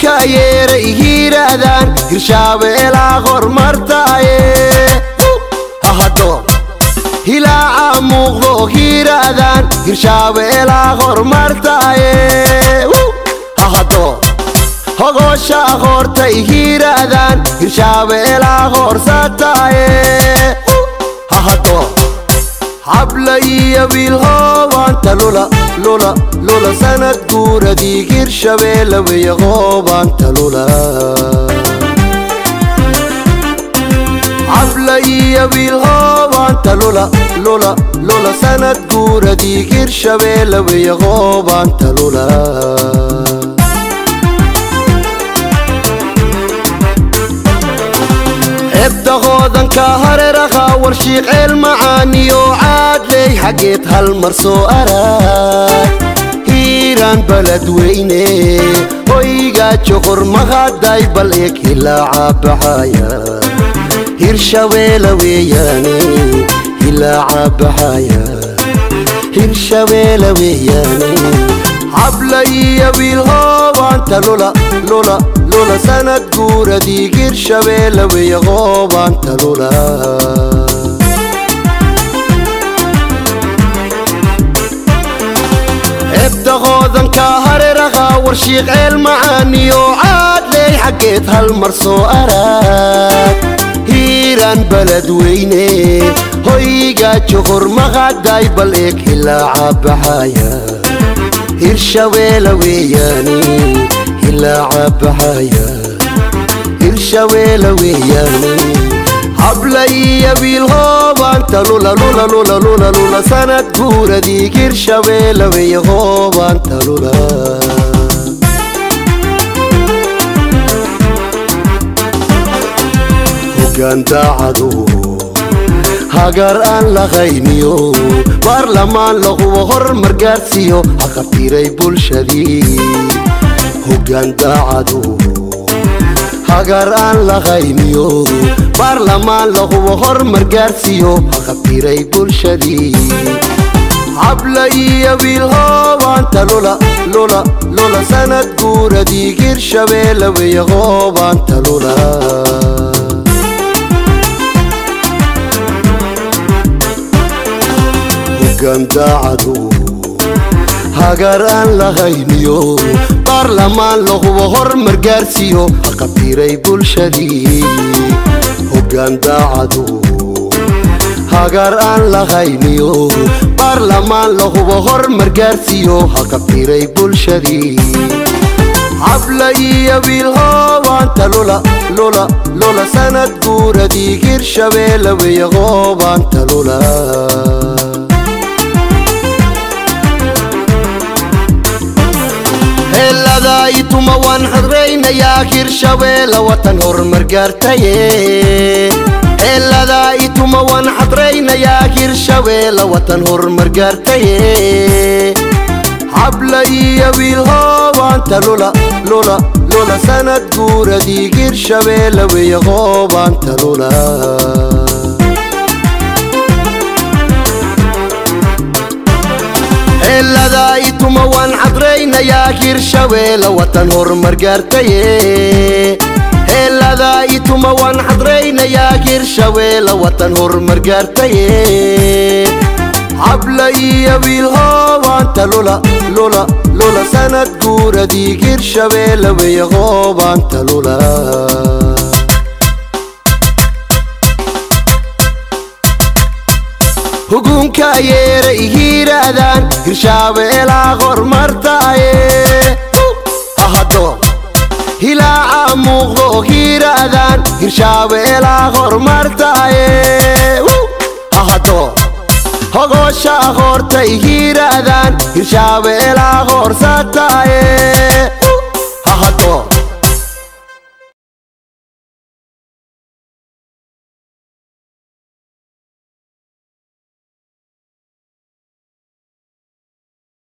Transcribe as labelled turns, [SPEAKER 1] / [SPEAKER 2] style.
[SPEAKER 1] Hugunka yeeray hiiraadan Hirshabeelaa hormartaaye hahado hilaaca muuqdo hiiraadan Hirshabeelaa hormartaaye hahado hogosha hortay hiiraadan Hirshabeelaa horsataaye hahado habla iyo wiil hoobaanta lula lula lula sanad guuradii Hirshabeelle weeye hoobaanta lula habla iyo wiil hoobaanta lula lula lula sanad guuradii Hirshabeelle weeye hoobaanta lula xeebta hoodanka hareeraha warshiiq ceel macaaniyo caadley xaggeed hal mar soo arag hiiraan beledweyne hoyga joqor mahaday bal eeg hilaaca baxaya Hirshabeelle weeyaane hilaaca baxaya Hirshabeelle weeyaane habla iyo wiil hoobaanta lula lula lula sanad guuradii Hirshabeelle weeye hoobaanta lula xeebta hoodanka hareeraha warshiiq ceel macaaniyo caadley xaggeed hal mar soo arag hiiraan beledweyne hoyga joqor mahaday bal eeg hilaaca baxaya Hirshabeelle weeyaane hilaaca baxaya Hirshabeelle weeyaane habla iyo wiil hoobaanta lula lula lula lula lula sanad guuradii Hirshabeelle weeye hoobaanta lula hoggaan daacadu hagar aan lahayniyo baarlamaan laguwa hormar gaarsiiyo haqabtiray bulshadii hoggaan daacadu hagar aan lahayniyo baarlamaan laguwa hormar gaarsiiyo haqabtiray bulshadii habla iyo wiil hoobaanta lula lula lula sanad guuradii Hirshabeelle weeye hoobaanta lula hoggaan daacadu hagar aan lahayniyo baarlamaan laguwa hormar gaarsiiyo haqabtiray bulshadii hoggaan daacadu hagar aan lahayniyo baarlamaan laguwa hormar gaarsiiyo haqabtiray bulshadii habla iyo wiil hoobaanta lula lula lula sanad guuradii Hirshabeelle weeye hoobaanta lula heellada ituma waan xadraynayaa Hirshabeelle watan hormar gaartaye heellada ituma waan xadraynayaa Hirshabeelle watan hormar gaartaye habla iyo wiil hoobaanta lula lula lula sanad guuradii Hirshabeelle weeye hoobaanta lula heellada ituma waan xadraynayaa Hirshabeelle watan hormar gaartaye heellada ituma waan xadraynayaa Hirshabeelle watan hormar gaartaye habla iyo wiil hoobaanta lula lula lula sanad guuradii Hirshabeelle weeye hoobaanta lula hugunka yeeray hiiraadan Hirshabeelaa hormartaaye hahado hilaaca muuqdo hiiraadan Hirshabeelaa hormartaaye hahado hogosha hortay hiiraadan Hirshabeelaa horsataaye.